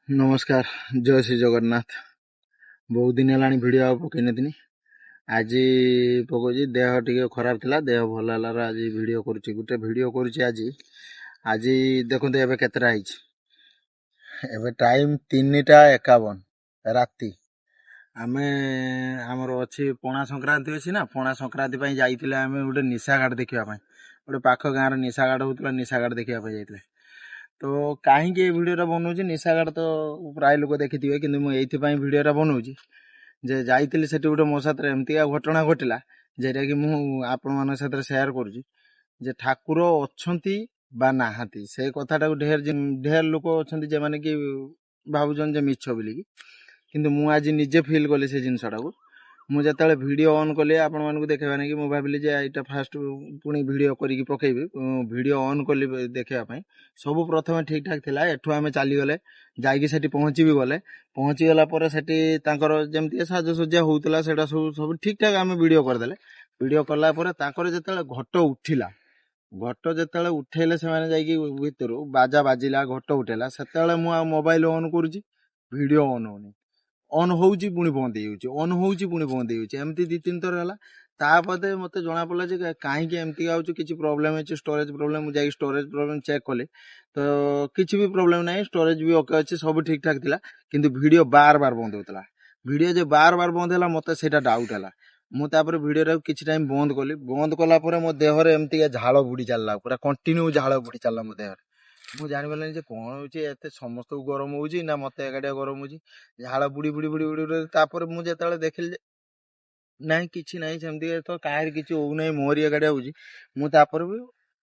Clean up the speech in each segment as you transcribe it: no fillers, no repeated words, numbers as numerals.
ନମସ୍କାର, ଜୟ ଶ୍ରୀ ଜଗନ୍ନାଥ। ବହୁତ ଦିନ ହେଲାଣି ଭିଡ଼ିଓ ଆଉ ପକେଇ ନଥିଲି, ଆଜି ପକଉଛି। ଦେହ ଟିକେ ଖରାପ ଥିଲା, ଦେହ ଭଲ ହେଲାରୁ ଆଜି ଭିଡ଼ିଓ କରୁଛି, ଗୋଟେ ଭିଡ଼ିଓ କରୁଛି ଆଜି। ଆଜି ଦେଖନ୍ତୁ ଏବେ କେତେଟା ହେଇଛି। ଏବେ ଟାଇମ୍ 3:51 ରାତି। ଆମେ ଆମର ଅଛି ପଣା ସଂକ୍ରାନ୍ତି ଅଛି ନା, ପଣା ସଂକ୍ରାନ୍ତି ପାଇଁ ଯାଇଥିଲେ ଆମେ ଗୋଟେ ନିଶାଘାଟ ଦେଖିବା ପାଇଁ। ଗୋଟେ ପାଖ ଗାଁର ନିଶାଘାଟ ହେଉଥିଲା, ନିଶାଘାଟ ଦେଖିବା ପାଇଁ ଯାଇଥିଲେ। ତ କାହିଁକି ଏ ଭିଡ଼ିଓଟା ବନଉଛି? ନିଶାଘାଟ ତ ପ୍ରାୟ ଲୋକ ଦେଖିଥିବେ, କିନ୍ତୁ ମୁଁ ଏଇଥିପାଇଁ ଭିଡ଼ିଓଟା ବନଉଛି ଯେ ଯାଇଥିଲି ସେଠି ଗୋଟେ ମୋ ସାଥିରେ ଏମିତିକା ଘଟଣା ଘଟିଲା, ଯେଉଁଟାକି ମୁଁ ଆପଣମାନଙ୍କ ସାଥିରେ ସେୟାର କରୁଛି ଯେ ଠାକୁର ଅଛନ୍ତି ବା ନାହାନ୍ତି। ସେ କଥାଟାକୁ ଢେର ଢେର ଲୋକ ଅଛନ୍ତି ଯେଉଁମାନେ କି ଭାବୁଛନ୍ତି ଯେ ମିଛ ବୋଲିକି, କିନ୍ତୁ ମୁଁ ଆଜି ନିଜେ ଫିଲ୍ କଲି ସେ ଜିନିଷଟାକୁ। ମୁଁ ଯେତେବେଳେ ଭିଡ଼ିଓ ଅନ୍ କଲି ଆପଣମାନଙ୍କୁ ଦେଖେଇବା ନାଗି, ମୁଁ ଭାବିଲି ଯେ ଏଇଟା ଫାଷ୍ଟ ପୁଣି ଭିଡ଼ିଓ କରିକି ପକେଇବି। ଭିଡ଼ିଓ ଅନ୍ କଲି ଦେଖିବା ପାଇଁ, ସବୁ ପ୍ରଥମେ ଠିକ୍ ଠାକ୍ ଥିଲା। ଏଠୁ ଆମେ ଚାଲିଗଲେ, ଯାଇକି ସେଠି ପହଞ୍ଚି ବି ଗଲେ। ପହଞ୍ଚିଗଲା ପରେ ସେଠି ତାଙ୍କର ଯେମିତି ସାଜସଜ୍ଜା ହେଉଥିଲା ସେଇଟା ସବୁ ସବୁ ଠିକ୍ ଠାକ୍ ଆମେ ଭିଡ଼ିଓ କରିଦେଲେ। ଭିଡ଼ିଓ କଲା ପରେ ତାଙ୍କର ଯେତେବେଳେ ଘଟ ଉଠିଲା, ଘଟ ଯେତେବେଳେ ଉଠେଇଲେ ସେମାନେ ଯାଇକି ଭିତରୁ ବାଜା ବାଜିଲା, ଘଟ ଉଠେଇଲା, ସେତେବେଳେ ମୁଁ ଆଉ ମୋବାଇଲ ଅନ୍ କରୁଛି, ଭିଡ଼ିଓ ଅନ୍ ହେଉନି। ଅନ୍ ହେଉଛି ପୁଣି ବନ୍ଦ ହେଇଯାଉଛି, ଅନ୍ ହେଉଛି ପୁଣି ବନ୍ଦ ହେଇଯାଉଛି, ଏମିତି 2-3 ଥର ହେଲା। ତାପରେ ମୋତେ ଜଣାପଡ଼ିଲା ଯେ କାହିଁକି ଏମିତି ହେଉଛି, କିଛି ପ୍ରୋବ୍ଲେମ୍ ହେଇଛି, ଷ୍ଟୋରେଜ୍ ପ୍ରୋବ୍ଲେମ୍। ମୁଁ ଯାଇକି ଷ୍ଟୋରେଜ୍ ପ୍ରୋବ୍ଲେମ୍ ଚେକ୍ କଲି ତ କିଛି ବି ପ୍ରୋବ୍ଲେମ୍ ନାହିଁ, ଷ୍ଟୋରେଜ୍ ବି ଓକେ ଅଛି, ସବୁ ଠିକ୍ ଠାକ୍ ଥିଲା। କିନ୍ତୁ ଭିଡ଼ିଓ ବାର ବାର ବନ୍ଦ ହେଉଥିଲା। ଭିଡ଼ିଓ ଯେ ବାର ବାର ବନ୍ଦ ହେଲା, ମୋତେ ସେଇଟା ଡାଉଟ୍ ହେଲା। ମୁଁ ତାପରେ ଭିଡ଼ିଓଟାକୁ କିଛି ଟାଇମ୍ ବନ୍ଦ କଲି। ବନ୍ଦ କଲା ପରେ ମୋ ଦେହରେ ଏମିତିକା ଝାଳ ବୁଡ଼ି ଚାଲିଲା, ପୁରା କଣ୍ଟିନ୍ୟୁ ଝାଳ ବୁଡ଼ି ଚାଲିଲା ମୋ ଦେହରେ। ମୁଁ ଜାଣିପାରିଲିନି ଯେ କ'ଣ ହେଉଛି, ଏତେ ସମସ୍ତଙ୍କୁ ଗରମ ହେଉଛି ନା ମୋତେ ଏକାଟିଆ ଗରମ ହେଉଛି। ଝାଳ ବୁଡ଼ି ବୁଡ଼ି ବୁଡ଼ି ବୁଡ଼ି ବୁଡ଼ି, ତାପରେ ମୁଁ ଯେତେବେଳେ ଦେଖିଲି ଯେ ନାଇଁ କିଛି ନାହିଁ, ସେମିତି ତ କାହାରି କିଛି ହେଉନାହିଁ, ମୋରି ଏକାଟିଆ ହେଉଛି। ମୁଁ ତାପରେ ବି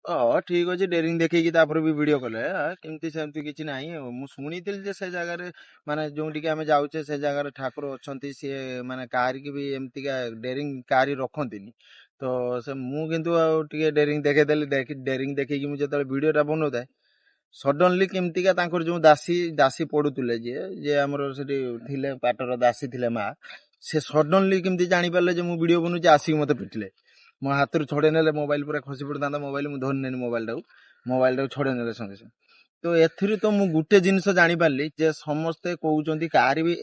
ହଁ ଠିକ୍ ଅଛି ଡେରିଂ ଦେଖେଇକି ତାପରେ ବି ଭିଡ଼ିଓ କଲେ, କେମିତି ସେମିତି କିଛି ନାହିଁ। ମୁଁ ଶୁଣିଥିଲି ଯେ ସେ ଜାଗାରେ, ମାନେ ଯେଉଁଠିକି ଆମେ ଯାଉଛେ ସେ ଜାଗାରେ ଠାକୁର ଅଛନ୍ତି, ସିଏ ମାନେ କାହାରିକି ବି ଏମିତିକା ଡେରିଂ କାହାରି ରଖନ୍ତିନି। ତ ସେ ମୁଁ କିନ୍ତୁ ଆଉ ଟିକେ ଡେରିଂ ଦେଖେଇଦେଲି। ଡେରିଂ ଦେଖେଇକି ମୁଁ ଯେତେବେଳେ ଭିଡ଼ିଓଟା ବନଉଥାଏ, ସଡନଲି କେମିତିକା ତାଙ୍କର ଯେଉଁ ଦାସୀ ଦାସୀ ପଡ଼ୁଥିଲେ, ଯିଏ ଯିଏ ଆମର ସେଠି ଥିଲେ ପାଟର ଦାସୀ ଥିଲେ ମା, ସେ ସଡନଲି କେମିତି ଜାଣିପାରିଲେ ଯେ ମୁଁ ଭିଡ଼ିଓ ବନଉଛି, ଆସିକି ମୋତେ ପିଟିଲେ, ମୋ ହାତରୁ ଛଡ଼େଇ ନେଲେ ମୋବାଇଲ। ପୁରା ଖସି ପଡ଼ିଥାନ୍ତା ମୋବାଇଲ, ମୁଁ ଧରିନେନି ମୋବାଇଲଟାକୁ, ମୋବାଇଲଟାକୁ ଛଡ଼େଇ ନେଲେ ସଙ୍ଗେ ସଙ୍ଗେ। ତ ଏଥିରୁ ତ ମୁଁ ଗୋଟେ ଜିନିଷ ଜାଣିପାରିଲି ଯେ ସମସ୍ତେ କହୁଛନ୍ତି କାହାରି ବି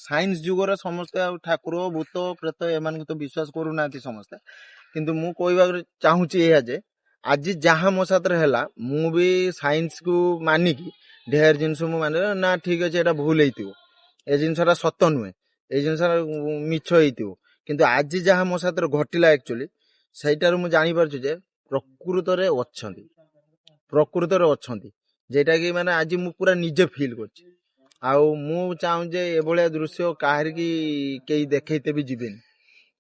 ସାଇନ୍ସ ଯୁଗରେ ସମସ୍ତେ ଆଉ ଠାକୁର ଭୂତ ପ୍ରେତ ଏମାନଙ୍କୁ ତ ବିଶ୍ୱାସ କରୁନାହାନ୍ତି ସମସ୍ତେ। କିନ୍ତୁ ମୁଁ କହିବାକୁ ଚାହୁଁଛି ଏହା ଯେ ଆଜି ଯାହା ମୋ ସାଥିରେ ହେଲା, ମୁଁ ବି ସାଇନ୍ସକୁ ମାନିକି ଢେର ଜିନିଷ ମୁଁ ମାନେ ନା ଠିକ୍ ଅଛି, ଏଇଟା ଭୁଲ ହେଇଥିବ, ଏ ଜିନିଷଟା ସତ ନୁହେଁ, ଏଇ ଜିନିଷଟା ମିଛ ହେଇଥିବ। କିନ୍ତୁ ଆଜି ଯାହା ମୋ ସାଥିରେ ଘଟିଲା ଆକ୍ଚୁଆଲି ସେଇଟାରୁ ମୁଁ ଜାଣିପାରୁଛି ଯେ ପ୍ରକୃତରେ ଅଛନ୍ତି, ପ୍ରକୃତରେ ଅଛନ୍ତି, ଯେଉଁଟାକି ମାନେ ଆଜି ମୁଁ ପୁରା ନିଜେ ଫିଲ୍ କରୁଛି। ଆଉ ମୁଁ ଚାହୁଁ ଯେ ଏଭଳିଆ ଦୃଶ୍ୟ କାହାରିକି କେହି ଦେଖେଇତେ ବି ଯିବେନି,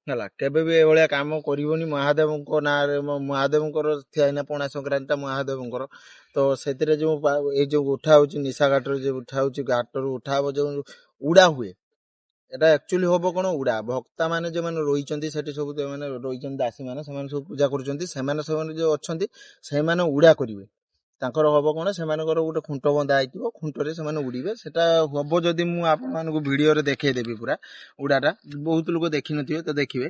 ହେଲା କେବେ ବି ଏଭଳିଆ କାମ କରିବନି। ମହାଦେବଙ୍କ ନାଁରେ, ମହାଦେବଙ୍କର ଥିଆ ପଣା ସଂକ୍ରାନ୍ତିଟା ମହାଦେବଙ୍କର, ତ ସେଥିରେ ଯେଉଁ ଏଇ ଯେଉଁ ଉଠା ହେଉଛି ନିଶା ଘାଟରେ, ଯେଉଁ ଉଠା ହେଉଛି ଘାଟରୁ ଉଠା ହେବ, ଯେଉଁ ଉଡ଼ା ହୁଏ, ଏଟା ଆକ୍ଚୁଆଲି ହବ କ'ଣ ଉଡ଼ା। ଭକ୍ତାମାନେ ଯେଉଁମାନେ ରହିଛନ୍ତି ସେଠି ସବୁ, ଯେଉଁମାନେ ରହିଛନ୍ତି ଦାସୀମାନେ, ସେମାନେ ସବୁ ପୂଜା କରୁଛନ୍ତି, ସେମାନେ ସେମାନେ ଯେଉଁ ଅଛନ୍ତି ସେମାନେ ଉଡ଼ା କରିବେ। ତାଙ୍କର ହବ କ'ଣ, ସେମାନଙ୍କର ଗୋଟେ ଖୁଣ୍ଟ ବନ୍ଧା ହେଇଥିବ, ଖୁଣ୍ଟରେ ସେମାନେ ଉଡ଼ିବେ। ସେଟା ହବ ଯଦି ମୁଁ ଆପଣମାନଙ୍କୁ ଭିଡ଼ିଓରେ ଦେଖେଇଦେବି ପୁରା ଉଡ଼ାଟା, ବହୁତ ଲୋକ ଦେଖିନଥିବେ ତ ଦେଖିବେ।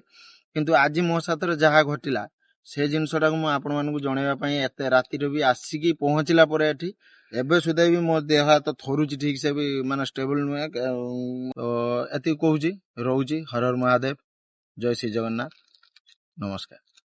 କିନ୍ତୁ ଆଜି ମୋ ସାଥିରେ ଯାହା ଘଟିଲା ସେ ଜିନିଷଟାକୁ ମୁଁ ଆପଣମାନଙ୍କୁ ଜଣେଇବା ପାଇଁ ଏତେ ରାତିରେ ବି ଆସିକି ପହଞ୍ଚିଲା ପରେ ଏଠି ଏବେ ସୁଦ୍ଧା ବି ମୋ ଦେହ ହାତ ଥରୁଛି, ଠିକ୍ ସେ ବି ମାନେ ଷ୍ଟେବଲ୍ ନୁହେଁ। ତ ଏତିକି କହୁଛି, ରହୁଛି। ହର ହର ମହାଦେବ, ଜୟ ଶ୍ରୀ ଜଗନ୍ନାଥ, ନମସ୍କାର।